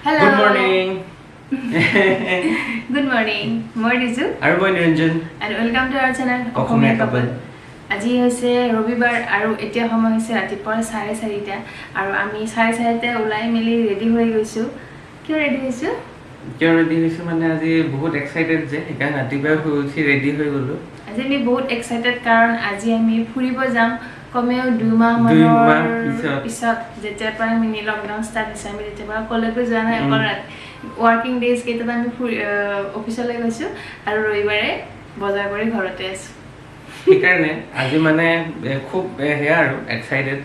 Hello. Good morning. Good morning. মই ৰিজু আৰু মই Niranjan. And welcome to our channel Asomiya couple. আজি হৈছে ৰবিবাৰ আৰু এতিয়া সময় হৈছে ৰাতিপুৱা 4:30 আৰু আমি 4:30 ওলাই মেলি ৰেডি হৈ গৈছোঁ। কিয় ৰেডি হৈছোঁ? কিয় ৰেডি হৈছোঁ মানে আজি বহুত এক্সাইটেড যে, সেইকাৰণে ৰাতিপুৱাই শুই উঠি ৰেডি হৈ গ'লোঁ। আজি আমি বহুত এক্সাইটেড কাৰণ আজি আমি ফুৰিব যাম কমেও 2 মাহ 2 মাহ মানৰ পিছত। পিছত। যেতিয়াৰ পৰা মিনি লকডাউন ষ্টাৰ্ট হৈছে, আমি তেতিয়াৰ পৰা ক'লৈকো যোৱা নাই। অকল ৱৰ্কিং ডেইজ কেইটাত আমি ফুৰি অফিচলৈ গৈছোঁ আৰু ৰবিবাৰে বজাৰ কৰি ঘৰতে আছোঁ। সেইকাৰণে আজি মানে খুব সেয়া আৰু এক্সাইটেড।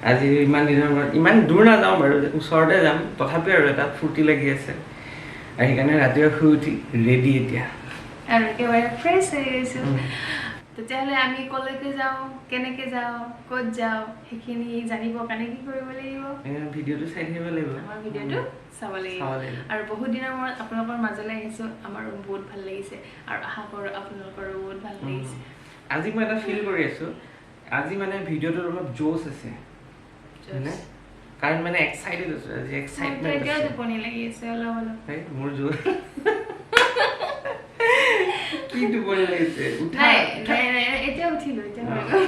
আজি ইমান দিনৰ মূৰত ইমান দূৰ নাযাওঁ বাৰু, ওচৰতে যাম, তথাপিও আৰু এটা ফূৰ্তি লাগি আছে আৰু সেইকাৰণে ৰাতিপুৱা শুই উঠি ৰেডি এতিয়া। আৰু একেবাৰে ফ্ৰেছ হৈ গৈছোঁ। তেতিয়াহ'লে আমি ক'লৈকে যাওঁ, কেনেকৈ যাওঁ, ক'ত যাওঁ, সেইখিনি জানিবৰ কাৰণে কি কৰিব লাগিব? ভিডিঅ'টো চাই থাকিব লাগিব। আমাৰ ভিডিঅ'টো চাব লাগিব। চাব লাগিব। আৰু বহুত দিনৰ মূৰত আপোনালোকৰ মাজলৈ আহিছোঁ, আমাৰো বহুত ভাল লাগিছে আৰু আশা কৰোঁ আপোনালোকৰো বহুত ভাল লাগিছে। আজি মই এটা ফিল কৰি আছোঁ, আজি মানে ভিডিঅ'টোত অলপ জোচ আছে, হয়নে? কাৰণ মানে এক্সাইটেড আছোঁ আজি। মোৰতো এক্সাইটমেণ্ট এতিয়াও আছে। টোপনি লাগি আছে অলপ অলপ। এই, মোৰ জোৰ কি টোপনি লাগিছে? উঠা। নাই। উঠা। নাই নাই, এতিয়া উঠিলো, এতিয়া হৈ গ'ল।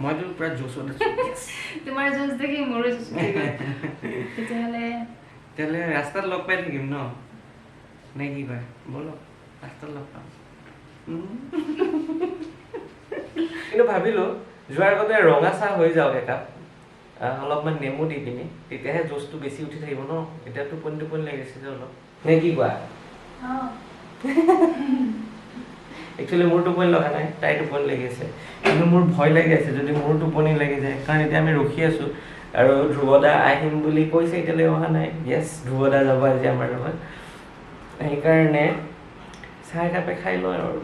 মইতো পুৰা জোচত আছো, yes। তোমাৰ জোচ দেখি মোৰো জোচ উঠি গ'ল। তেতিয়াহ'লে তেতিয়াহ'লে ৰাস্তাত লগ পাই থাকিম ন, নে কি কয়? ব'লক, ৰাস্তাত লগ পাম। কিন্তু ভাবিলো যোৱাৰ আগতে ৰঙা চাহ হৈ যাওক একাপ, অলপমান নেমু দি পিনি, তেতিয়াহে জোচটো বেছি উঠি থাকিব ন। এতিয়া টোপনি টোপনি লাগিছে যে অলপ, নে কি কোৱা? অঁ। একচুৱেলি মোৰ টোপনি লগা নাই, তাই টোপনি লাগি আছে। কিন্তু মোৰ ভয় লাগি আছে যদি মোৰ টোপনি লাগি যায়, কাৰণ এতিয়া আমি ৰখি আছোঁ আৰু ধ্ৰুৱদা আহিম বুলি কৈছে, এতিয়ালৈকে অহা নাই। য়েছ, ধ্ৰুৱদা যাব আজি আমাৰ লগত, সেইকাৰণে চাহ একাপে খাই লওঁ আৰু।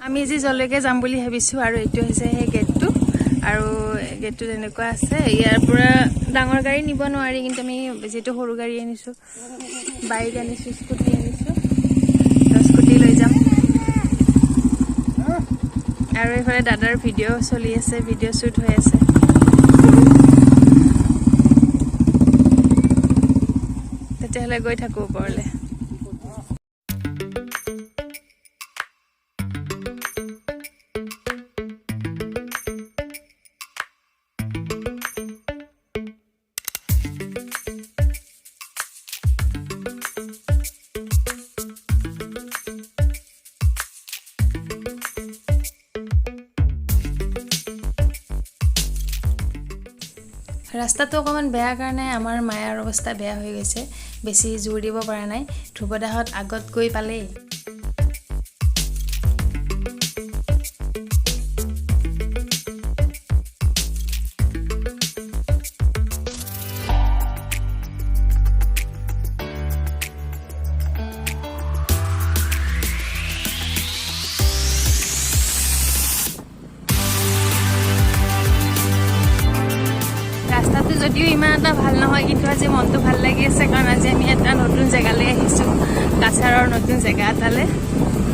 আমি আজি য'লৈকে যাম বুলি ভাবিছোঁ আৰু এইটো হৈছে সেই গেটটো আৰু গেটটো তেনেকুৱা আছে। ইয়াৰ পৰা ডাঙৰ গাড়ী নিব নোৱাৰি, কিন্তু আমি যিহেতু সৰু গাড়ী আনিছোঁ, বাইক আনিছোঁ, স্কুটি আনিছোঁ, স্কুটি লৈ যাম। আৰু এইফালে দাদাৰ ভিডিঅ' চলি আছে, ভিডিঅ' শ্বুট হৈ আছে। তেতিয়াহ'লে গৈ থাকোঁ ওপৰলৈ। ৰাস্তাটো অকণমান বেয়া কাৰণে আমাৰ মায়াৰ অৱস্থা বেয়া হৈ গৈছে, বেছি জোৰ দিব পৰা নাই। ধ্ৰুৱদাহঁত আগত গৈ পালেই। ৰাস্তাটো যদিও ইমান এটা ভাল নহয়, কিন্তু আজি মনটো ভাল লাগি আছে, কাৰণ আজি আমি এটা নতুন জেগালৈ আহিছোঁ, কাছাৰৰ নতুন জেগা এটালৈ,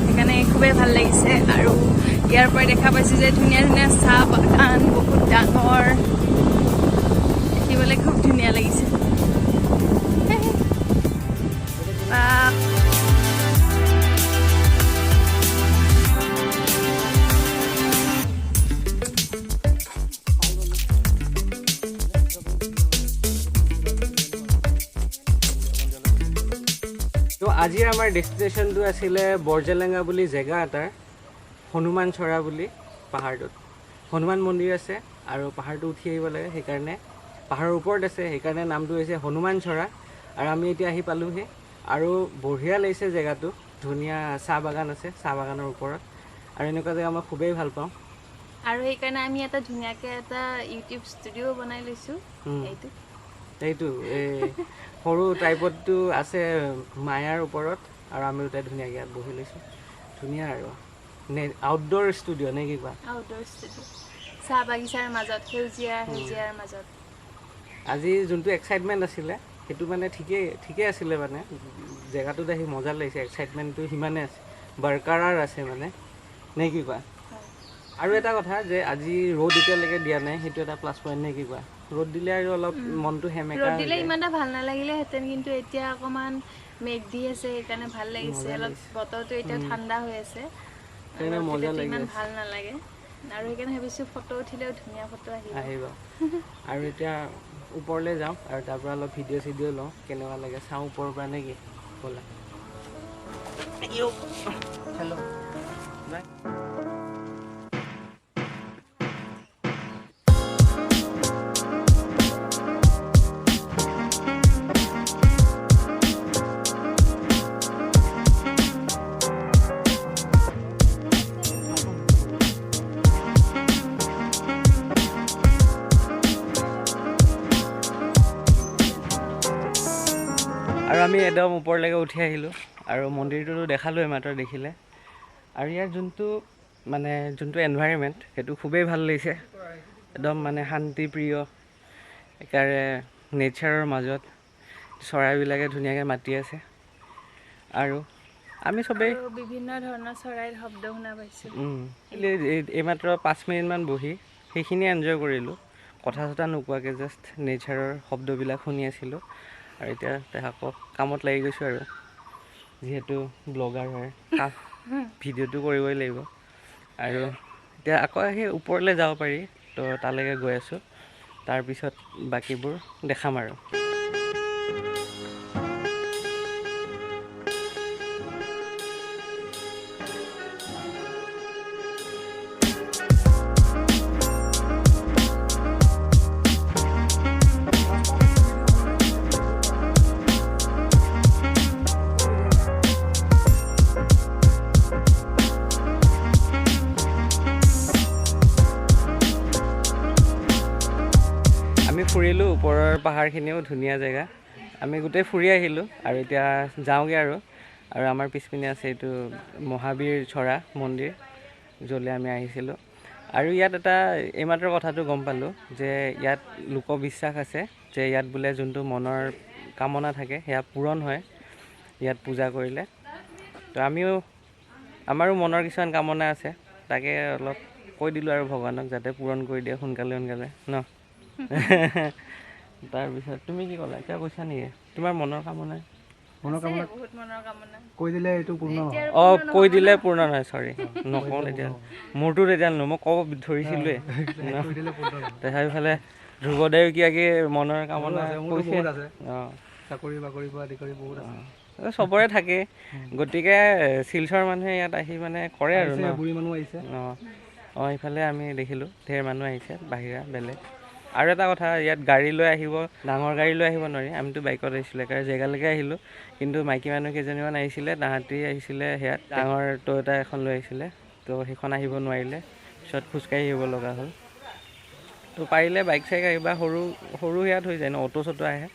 সেইকাৰণে খুবেই ভাল লাগিছে। আৰু ইয়াৰ পৰা দেখা পাইছোঁ যে ধুনীয়া ধুনীয়া চাহ বাগান, বহুত ডাঙৰ, দেখিবলৈ খুব ধুনীয়া লাগিছে। তো আজিৰ আমাৰ ডেষ্টিনেশ্যনটো আছিলে বৰজেলেঙা বুলি জেগা এটাৰ হনুমান চৰা বুলি পাহাৰটোত হনুমান মন্দিৰ আছে আৰু পাহাৰটো উঠি আহিব লাগে, সেইকাৰণে পাহাৰৰ ওপৰত আছে, সেইকাৰণে নামটো হৈছে হনুমান চৰা। আৰু আমি এতিয়া আহি পালোঁহি আৰু বঢ়িয়া লাগিছে জেগাটো, ধুনীয়া চাহ বাগান আছে, চাহ বাগানৰ ওপৰত। আৰু এনেকুৱা জেগা মই খুবেই ভাল পাওঁ। আৰু সেইকাৰণে আমি এটা ধুনীয়াকৈ এটা ইউটিউব ষ্টুডিঅ' বনাই লৈছোঁ। এইটো এই সৰু ট্ৰাইপডটো আছে মায়াৰ ওপৰত আৰু আমি দুটাই ধুনীয়াকৈ ইয়াত বহি লৈছোঁ। ধুনীয়া আৰু নে আউটড'ৰ ষ্টুডিঅ' নে কি কোৱা? আউটড'ৰ ষ্টুডিঅ', চাহ বাগিচাৰ মাজত, সেউজীয়া সেউজীয়াৰ মাজত। আজি যোনটো এক্সাইটমেণ্ট আছিলে সেইটো মানে ঠিকেই আছিলে, মানে জেগাটোত আহি মজা লাগিছে, এক্সাইটমেণ্টটো সিমানে আছে, বাৰকাৰাৰ আছে মানে, নে কি কোৱা? আৰু এটা কথা যে আজি ৰ'দ এতিয়ালৈকে দিয়া নাই, সেইটো এটা প্লাছ পইণ্ট, নে কি কোৱা? ৰ'দ দিলে আৰু অলপ মনটো সেমেকা। ৰ'দ দিলে ইমান এটা ভাল নালাগিলেহেঁতেন, কিন্তু এতিয়া অকণমান মেঘ দি আছে, সেইকাৰণে ভাল লাগিছে অলপ। বতৰটো এতিয়া ঠাণ্ডা হৈ আছে, ইমান ভাল নালাগে। আৰু সেইকাৰণে ভাবিছোঁ ফটো উঠিলেও ধুনীয়া ফটো আহিব। আৰু এতিয়া ওপৰলৈ যাওঁ আৰু তাৰ পৰা অলপ ভিডিঅ' চিডিঅ' লওঁ, কেনেকুৱা লাগে চাওঁ ওপৰৰ পৰা, নে কি? ব'লা। হেল্ল'। আৰু আমি একদম ওপৰলৈকে উঠি আহিলোঁ আৰু মন্দিৰটোতো দেখালোঁ এইমাত্ৰ দেখিলে। আৰু ইয়াৰ যোনটো মানে যোনটো এনভাইৰনমেণ্ট সেইটো খুবেই ভাল লাগিছে, একদম মানে শান্তিপ্ৰিয়, একেবাৰে নেচাৰৰ মাজত চৰাইবিলাকে ধুনীয়াকৈ মাতি আছে। আৰু আমি চবেই বিভিন্ন ধৰণৰ চৰাইৰ শব্দ শুনা পাইছোঁ। এইমাত্ৰ 5 মিনিটমান বহি সেইখিনি এনজয় কৰিলোঁ, কথা চথা নোকোৱাকৈ জাষ্ট নেচাৰৰ শব্দবিলাক শুনি আছিলোঁ। আৰু এতিয়া আকৌ কামত লাগি গৈছোঁ আৰু, যিহেতু ব্লগাৰ হয় ভিডিঅ'টো কৰিবই লাগিব। আৰু এতিয়া আকৌ সেই ওপৰলৈ যাব পাৰি, তো তালৈকে গৈ আছোঁ, তাৰপিছত বাকীবোৰ দেখাম আৰু। আমি ফুৰিলোঁ ওপৰৰ পাহাৰখিনিও ধুনীয়া জেগা, আমি গোটেই ফুৰি আহিলোঁ আৰু এতিয়া যাওঁগৈ আৰু। আৰু আমাৰ পিছপিনে আছে এইটো মহাবীৰ চৰা মন্দিৰ, য'লৈ আমি আহিছিলোঁ। আৰু ইয়াত এটা এইমাত্ৰ কথাটো গম পালোঁ যে ইয়াত লোকবিশ্বাস আছে যে ইয়াত বোলে যোনটো মনৰ কামনা থাকে সেয়া পূৰণ হয় ইয়াত পূজা কৰিলে। তো আমিও আমাৰো মনৰ কিছুমান কামনা আছে, তাকে অলপ কৈ দিলোঁ আৰু ভগৱানক যাতে পূৰণ কৰি দিয়ে সোনকালে সোনকালে ন। তাৰপিছত তুমি কি ক'লা, কিবা কৈছা নেকি তোমাৰ মনৰ কামনা? কৈ দিলে এইটো পূৰ্ণ নহয়। অঁ, কৈ দিলে পূৰ্ণ নহয়, চৰি নকওঁ তেতিয়া, মোৰতো তেতিয়া মই ক'ব ধৰিছিলোঁৱে। সেইফালে ধ্ৰুৱদায়ো কিবা কিবি মনৰ কামনা কৈছে। অঁ, চাকৰি বাকৰি পৰা আদি কৰি বহুত আছে, চবৰে থাকে। গতিকে শিলচৰ মানুহে ইয়াত আহি মানে কৰে আৰু ন। বুঢ়ী মানুহ আহিছে। অঁ অঁ, ইফালে আমি দেখিলোঁ ঢেৰ মানুহ আহিছে বাহিৰা বেলেগ। আৰু এটা কথা, ইয়াত গাড়ী লৈ আহিব, ডাঙৰ গাড়ী লৈ আহিব নোৱাৰি, আমিতো বাইকত আহিছিলোঁ একেবাৰে জেগালৈকে আহিলোঁ। কিন্তু মাইকী মানুহ কেইজনীমান আহিছিলে, তাহাঁতি আহিছিলে সেয়াত ডাঙৰ টয়টা এখন লৈ আহিছিলে, তো সেইখন আহিব নোৱাৰিলে, পিছত খোজকাঢ়ি আহিব লগা হ'ল। তো পাৰিলে বাইক চাইক আহিবা, সৰু সৰু সেয়াত হৈ যায় ন, অ'টো চটো আহে।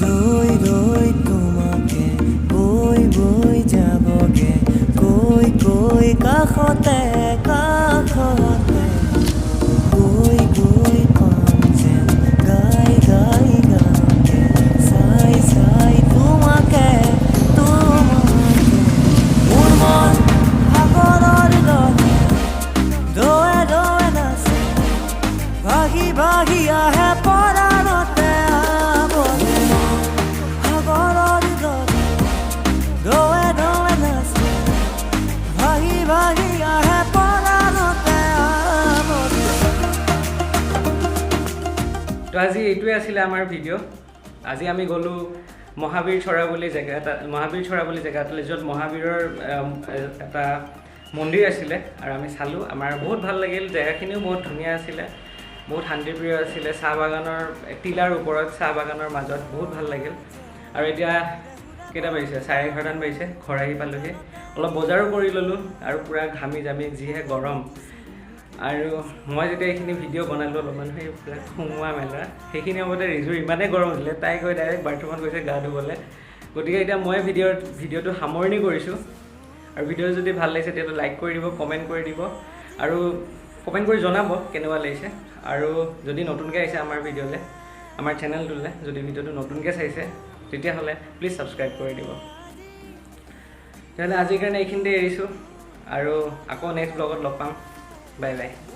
ৰৈ ৰৈ তোমাকে বৈ বৈ যাবগে, কৈ কৈ কাষতে কাষতে, গৈ গৈ পাম যেন গাই গাই গানকে, চাই চাই তোমাকে তোমাকে। মোৰ মন সাগৰৰ দৰে দৌৰে দৌৰে নাচে, ভাহি ভাহি আহে পৰাণতে। তো আজি এইটোৱে আছিলে আমাৰ ভিডিঅ'। আজি আমি গ'লোঁ মহাবীৰ চৰা বুলি জেগা এটা, মহাবীৰ চৰা বুলি জেগা এটালৈ, য'ত মহাবীৰৰ এটা মন্দিৰ আছিলে আৰু আমি চালোঁ। আমাৰ বহুত ভাল লাগিল, জেগাখিনিও বহুত ধুনীয়া আছিলে, বহুত শান্তিপ্ৰিয় আছিলে। চাহ বাগানৰ টিলাৰ ওপৰত, চাহ বাগানৰ মাজত বহুত ভাল লাগিল। আৰু এতিয়া কেইটা বাজিছে? 11:30মান বাজিছে। ঘৰ আহি পালোহি, অলপ বজাৰো কৰি ল'লোঁ আৰু পূৰা ঘামি জামি যিহে গৰম। আৰু মই যেতিয়া এইখিনি ভিডিঅ' বনালোঁ অলপমান সেইবিলাক সোমোৱা মেলা সেইখিনি সময়তে ৰিজুৰ ইমানেই গৰম উঠিলে, তাই গৈ ডাইৰেক্ট বাথৰুমত গৈছে গা ধুবলৈ। গতিকে এতিয়া মই ভিডিঅ'টো সামৰণি কৰিছোঁ। আৰু ভিডিঅ' যদি ভাল লাগিছে তেতিয়াহ'লে লাইক কৰি দিব, কমেণ্ট কৰি দিব আৰু কমেণ্ট কৰি জনাব কেনেকুৱা লাগিছে। আৰু যদি নতুনকৈ আহিছে আমাৰ ভিডিঅ'লৈ, আমাৰ চেনেলটোলৈ যদি ভিডিঅ'টো নতুনকৈ চাইছে তেতিয়াহ'লে প্লিজ ছাবস্ক্ৰাইব কৰি দিব। তেতিয়াহ'লে আজিৰ কাৰণে এইখিনিতে এৰিছোঁ আৰু আকৌ নেক্সট ব্লগত লগ পাম। Bye bye.